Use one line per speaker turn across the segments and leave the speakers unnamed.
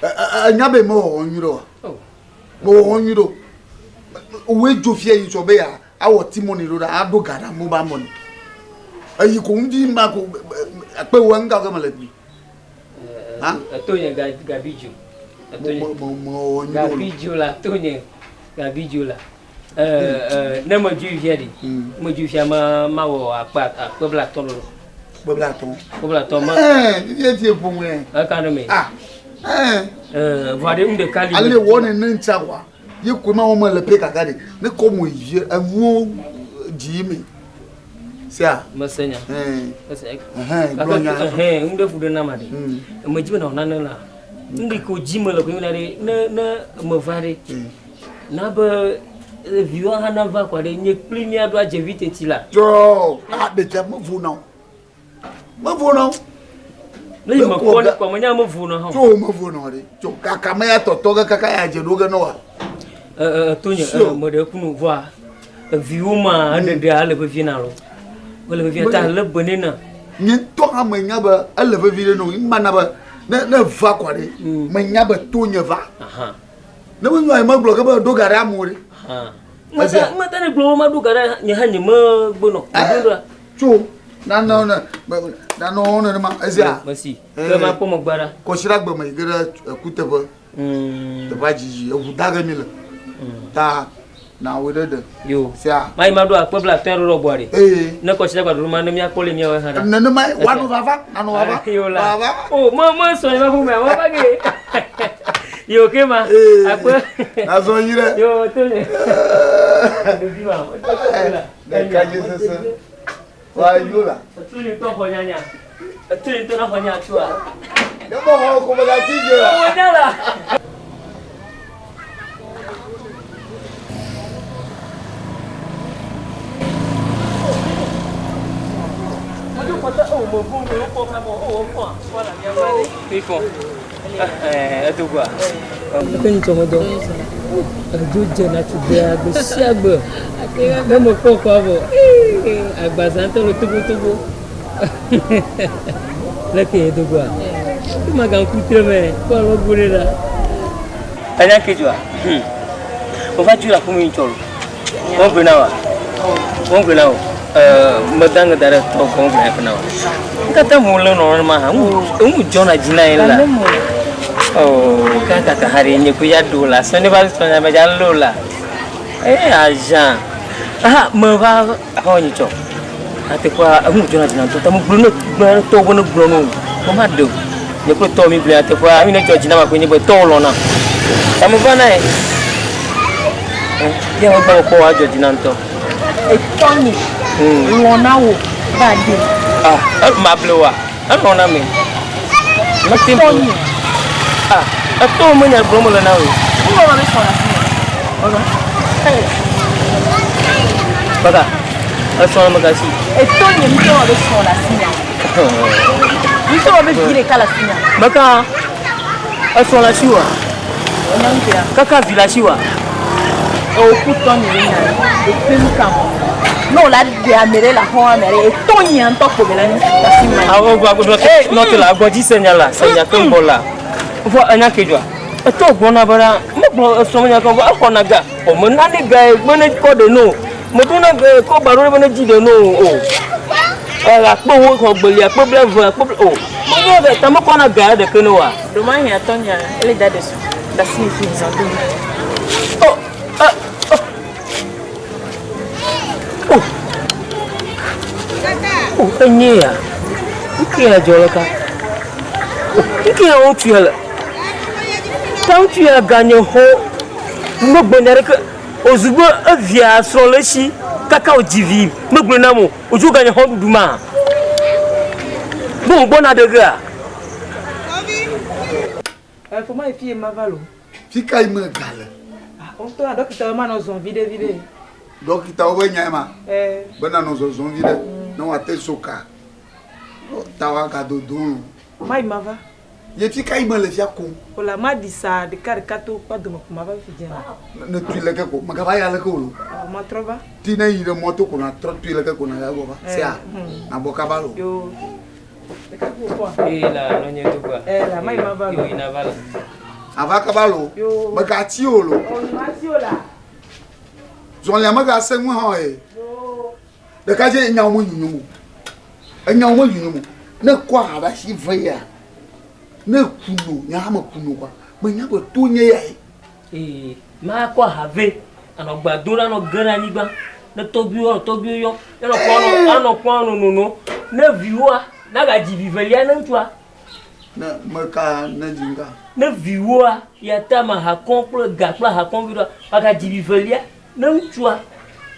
Enya be mewɔwɔ nyui ɖe oa? Mewɔwɔ nyui ɖe o. Woe dzo fia yi sɔ be ya awɔ timɔni ɖo ɖa aɖo ga ɖa mobile money. Eyi ko ŋdi ma ko akpe wo ŋga ke mele gbi.
Eto nye gabi dzo. Mewɔwɔ nyui ɖe o. Gabi dzo la to nye gabi dzo la. Ne me dzo fia ɖi. Me dzo fia ma ma wɔ akpe akpe bla tɔ lolo.
Akpe bla tɔ.
Akpe bla tɔ ma.
Ɛɛ fifia tie ƒo ŋue.
Eka ɖe me.
Ah. Ɛɛ.
Ɛɛ vɔ ɖe ŋɖe kali.
Ale wɔ ne ne ŋtsa wa. Ye koe ma wɔme le pe kaka ɖe. Ne kɔ mo yi enuwo dzi me. Sia.
Mese nya.
Ɛɛ.
Mese.
Ɛhɛn gblɔ nya.
Ɛhɛn ŋɖe fu ɖe na ma ɖe. Eme dzi be na nane la. Ŋɖe ko dzi me le koe na ɖe ne ne me va ɖe. Na be viwo hã nava kɔ ɖe nye kpli mía ɖo adze vi teti la.
Dzɔ a ɖevia mevo na o. Mevo na o.
Ne yi me kpɔ ne kpɔ menya mevo na hã.
Tso mevo na o ɖe. Tso kaka me ya tɔtɔ ge kaka ya dze ɖo ge ne wa.
Ɛ ɛ to nye ɛ me ɖe kunu vɔa eviwo ma eɖeɖea ele vevi na lo. Ele vevi ta le be ne na.
Nye ŋutɔ hã menya be ele vevi ɖe no. Ŋma na be ne ne va kɔ ɖe. Menya be to nye va.
Aha.
Ne menyo ayi megblɔ ke be ɖo ga ɖe amewo ɖe.
Mete ne gblɔ ma ɖo ga ɖe nye hã nye megbenɔ.
Tso nane ne nane wo nenema ezia.
Mesi. Ke ma kpɔ megbe ɖa.
Kɔsiɖa gbe me yi ge ɖe ekuteƒe. Teƒea dzidzi eŋu da ge mi le. Ta na wò ɖe ɖe.
Yo.
Sia.
Ma yi ma ɖo akpe bla atɔ̃ ɖo ɖe bɔa ɖe.
Ee.
Ne kɔsiɖa gba ɖo ma ne mía kpɔ le mía wɔ hã ɖa.
Nenema ye wa nɔ vava na nɔ vava.
Yo la.
Vava.
O me me sɔ nye ma ƒome ma va ge. Yo ke ma.
Ee.
Akpe.
Azɔ yi ɖe.
Yo to nye. Ɖevi ma.
Ɖeka dzi sese. Wa yo la.
Etu ni tɔ xɔ nyanya. Etu ni tɔ na xɔ nya tua.
Ne mo xɔ ko me gati dze la.
Mo nya la. Eke ŋtsɔ medɔ edzo dzena tugbea gbe sia gbe ne mekpɔ kɔ vɔ agbaza ŋutɔ le tobotobo leke edogoa magaŋku tre me kpɔ alɔgo ɖe ɖa. Enya ke dzɔa? Hmm. Wova dzo le aƒeme ŋutɔ lo. Wogblɔe na wa. Wogblɔe na wo. Ɛɛ meda ŋe da ɖe tɔ gbɔ wogblɔe eƒe na wa. Nu katã mo le nɔ ma hã. Ŋu dzɔna dzi na ye la. Oh, kaka hã ɖe nye ko ya ɖo la. Sɔ ne va sɔ nya me dza lo la. Ee azã. Aha me va xɔ nyi tsɔ. Nyateƒea, eŋu dzɔna dzi na ŋutɔ. Ta megblɔ ne gblɔ ne tɔwo be ne gblɔ no o. Woma ɖe o. Nye kple tɔwo mi gblɔe nyateƒea, nu yi ne dzɔ dzi nam akoe nye be tɔwo lɔ̃nam. Ta meva na ye. Ya megba mekpɔ wò adzɔ dzi na ŋutɔ.
Etɔnye lɔ̃ na wò va ɖe.
Ah, mable wòa? Elɔ̃ na me. Mete ŋu.
Etɔnye.
Ah, etɔwò menya gblɔm mele na wò.
Ŋgɔgbe be srɔ̃ le afi ma.
Baba, esrɔ̃ le megasi.
Etɔnye ŋutɔ wɔ be srɔ̃ le afi ma. Ŋutɔ wɔ be vi ɖeka le afi ma.
Meka, esrɔ̃ le asi wòa? Kaka vi le asi wòa?
Ewo ku tɔnye be nya eƒe nu ka mo. Ne wòla ɖe ame ɖe le xɔa me ɖe etɔnye ŋutɔ kpo be la nyi afi ma.
Awo gba gbɔ nɔte la gbɔ dzi se nya la se nya keŋ gbɔ la. Vɔ enya ke dzɔa? Etɔ gblɔna bena megblɔ esrɔ̃ me nya keŋ vɔ exɔna ga. O me nane ga ye be ne kɔ ɖe no. Me do na ga kɔ gba ɖo be ne dzi ɖe no o. Ele akpe wo xɔ gbeli akpe bla ve akpe bla o. Me nyɔ ɖe ta me kɔ na ga ɖeke ne wa.
Ɖo ma hiã tɔ nya ele da ɖe su da si fi zã do.
O e o. O o enye ya. Nke ya dzɔ le ka. Nke ya ŋutsu ya le. Ta ŋutsu ya ganye xɔ megbe nya ɖeke ozu be evia srɔ̃ le esi kaka wòdzi vi megblɔe nam o wòdzo ganye xɔ ɖuɖu ma. Be wògbɔna ɖe gea?
Efo ma yi fi ye ma va lo.
Fi ka yi me ga le?
Ah, ŋutɔ na ɖɔkitawo ma nɔ zɔn viɖe viɖe.
Ɖɔkitawo be nyae ma.
Eh.
Be nanɔ zɔzɔm viɖe ne woate so ka. Ta woagadodo lo.
Ma yi ma va.
Ye fi ka yi me le fia koŋ?
Ola ma ɖi sa ɖeka ɖeka to kpa dome ko ma va fi dze.
Ne tui leke ko megava ya leke o lo.
Ah, ma trɔ va.
Ti ne yi ɖe mɔto ko na trɔ tui leke ko na ya gbɔ va. Sea. Na bɔ kaba lo.
Yo. Ɖeka ko kpɔa.
Ee la nɔnye do gba.
Eh la ma yi ma va lo.
Yo yi na va la.
Ava kaba lo. Megatsi o lo. Zɔlia megase ŋu hã ye. Ɖeka dze enyawo me nyonyo mo. Enyawo me nyonyo mo. Ne kɔ aha ɖe asi ve ya. Ne ku no, nya hã me ku no kwa. Menya be to nye ya ye.
Ee, makɔ aha vɛ, anɔ gba do ɖe anɔ ge ɖe anyigba. Ne tɔgbuiwo anɔ tɔgbuiwo yɔ, ne nɔ kpɔ anɔ anɔ kpɔ anɔ nono. Ne viwoa, nagadzi vi velia ne ŋutsua.
Ne meka ne dzi ŋka.
Ne viwoa, ya ta ma hakɔ kple ga kple hakɔ vi ɖoa, magadzi vi velia ne ŋutsua.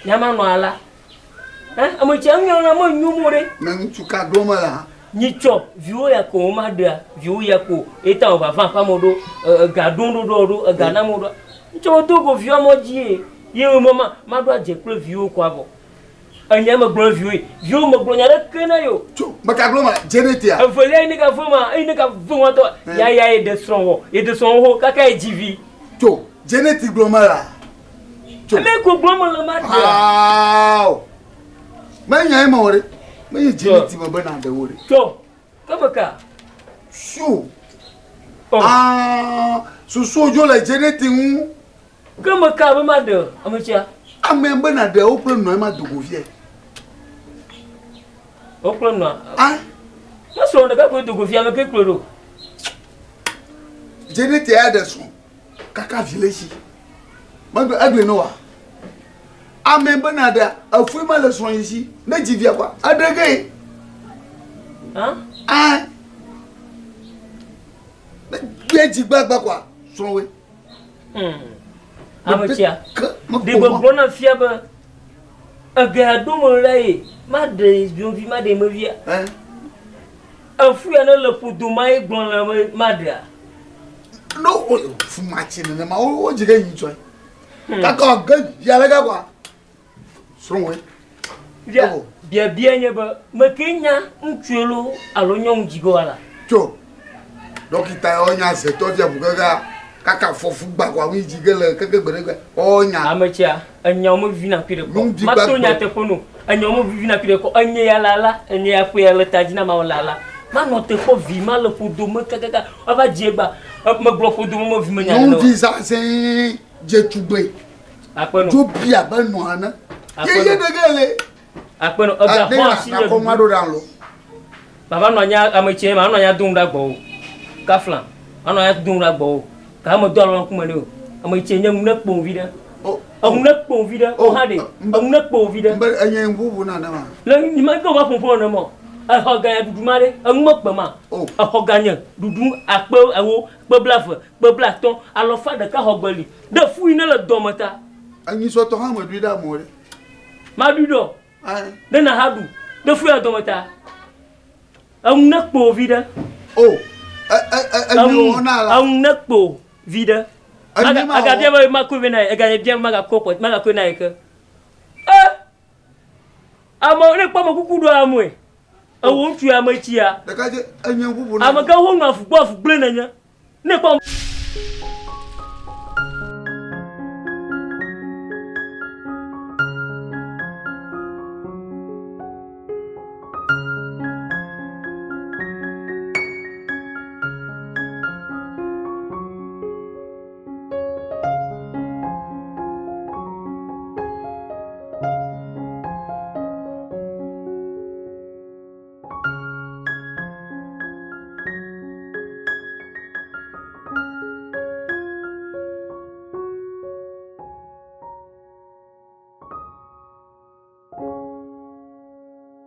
Nya ma nɔ ala. Ɛ, ame tsia ŋu na me nyo mo ɖe.
Ne ŋutsu ka gblɔ me la.
Nyitsɔ viwo ya ko woma ɖea, viwo ya ko eta wò vava ƒe amewo ɖo, ega ɖom ɖo ɖo ɖo, ega nam ɖo. Ŋtsɔ wo do go viwo amewo dzi ye, ye me ma, ma ɖo adze kple viwo ko avɔ. Enya me gblɔ viwo ye, viwo me gblɔ nya ɖe ke na yo.
Tso, me ka gblɔ ma, dze ɖe tea.
Evelia yi ne ka ve ma, eyi ne ka ve ma tɔ, ya ya ye ɖe srɔ̃ wɔ, ye ɖe srɔ̃ wo kaka ye dzi vi.
Tso, dze ɖe ti gblɔ ma la.
Tso. Ame ko gblɔ me le ma ɖe.
Aao. Menya ema o ɖe. Menye dziniti me be nàɖe wo ɖe.
Tso, ke me ka?
Su. Oh. Ah, susu dzo le dziniti ŋu.
Ke me ka be maɖe ame sia?
Ame be nàɖe wo kple nɔe ma dogo vie.
Wo kple nɔa? Ah. Ne srɔ̃ ɖeka koe dogo vie ame ke kplɔe ɖo.
Dziniti ya ɖe srɔ̃ kaka vi le esi. Megbe egblẽ ne wa. Ame bena ɖe efue ma le srɔ̃ yi si ne dzi via kɔa eɖe ge ye.
Ah.
Ne gbɛ dzi gbagba kɔa srɔ̃ woe.
Hmm. Ame sia ɖe gbɔgblɔ na fia be ege ɖo me la ye ma ɖe zɔvi ma ɖe mevia. Efu ya ne le ƒodo ma ye gblɔ le be ma ɖea.
No o fumatsi nenema wo dzi ge yi tsɔe. Kaka ge via le gakwa. Srɔ̃woe.
Via, biabia nye be, meke nya ŋutsue lo alo nyɔnu dzi ge woala?
Tso, ɖɔkita ya wonya zetɔ via ʋu kaka kaka fɔfu gba kwa ŋui dzi ge le keke gbe ɖe gbe wonya.
Ame tsia, enyawo me vivina kui ɖe kɔ. Mato nyateƒe no, enyawo me vivina kui ɖe kɔ. Enye ya la la, enye ya ƒe ya le ta dzi na ma la la. Manɔ te kpɔ vi ma le ƒodo me kakaka ava dzi egba. Megblɔ ƒodo me me vi me nya
ɖe. Nyɔnuvi zazɛ̃ dze tugbe.
Akpeno.
Dzo bi abe nɔa ene.
Akpeno.
Yeye ɖe le.
Akpeno. Ega xɔ asi
nye ɖuɖu. Nakɔ ɖa lo.
Baba nɔ anya ame tse ma nɔ anya dom ɖa gbɔwo. Kafla. Anɔ anya dom ɖa gbɔwo. Ka ame do alɔ ŋkume ne o. Ame tse nye ŋu ne kpɔ vi ɖe. Eŋu ne kpɔ vi ɖe. O hã ɖe. Eŋu ne kpɔ vi ɖe.
Mbe enye ŋuʋu na ne ma.
Le ni ma do ma ƒoƒo ne mɔ. Exɔ ganya ɖuɖu ma ɖe. Eŋu me kpe ma. Exɔ ganye ɖuɖu akpe ewo kpe blave kpe blatɔ alɔfa ɖeka xɔ gbe li. Ɖe fu yi ne le dɔme ta.
Enyisɔtɔ hã meɖui ɖe amewo ɖe.
Maɖui ɖɔ. Ne na ha ɖu. Ɖe fu yi le dɔme ta. Eŋu ne kpo vi ɖe.
O. Enyi wɔ na la.
Eŋu ne kpo vi ɖe. Aga bia be makɔe vɛ na ye. Ega bia be magakɔ kɔ magakɔe na ye ke. E. Ame ne kpɔ ame kuku ɖo amoe. Ewo ŋutsu ame tsia.
Ɖeka dze enye ʋuʋu na.
Ame ke ho nɔ afu gbɔ afu gblẽ nenye. Ne kpɔ.